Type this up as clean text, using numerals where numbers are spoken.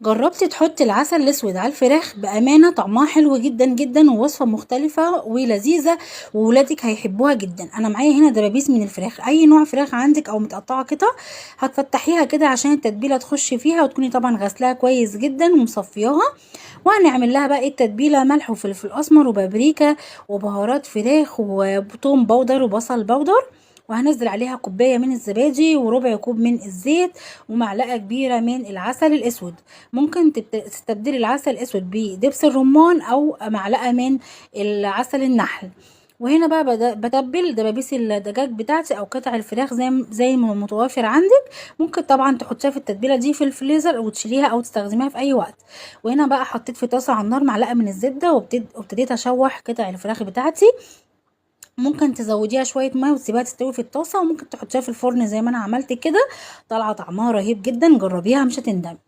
جربتي تحطي العسل الاسود على الفراخ؟ بامانه طعمها حلو جدا جدا، ووصفه مختلفة ولذيذه، وولادك هيحبوها جدا. انا معايا هنا دبابيس من الفراخ، اي نوع فراخ عندك او متقطعه قطع هتفتحيها كده عشان التتبيله تخش فيها، وتكوني طبعا غسلاها كويس جدا ومصفياها. وهنعمل لها بقى ايه التتبيله: ملح وفلفل اسمر وبابريكا وبهارات فراخ وثوم powder وبصل powder، وهنزل عليها كوباية من الزبادي وربع كوب من الزيت ومعلقة كبيرة من العسل الاسود. ممكن تستبدلي العسل الاسود بدبس الرمان او معلقه من العسل النحل. وهنا بقى بتبل دبابيس الدجاج بتاعتي او قطع الفراخ زي ما متوافر عندك. ممكن طبعا تحطيها في التتبيله دي في الفريزر وتشيليها او تستخدميها في اي وقت. وهنا بقى حطيت في طاسه على النار معلقه من الزبدة وابتديت اشوح قطع الفراخ بتاعتي. ممكن تزوديها شوية مية وتسيبيها تستوي في الطاسه، وممكن تحطيها في الفرن زي ما انا عملت كده. طالعه طعمها رهيب جدا، جربيها مش هتندمي.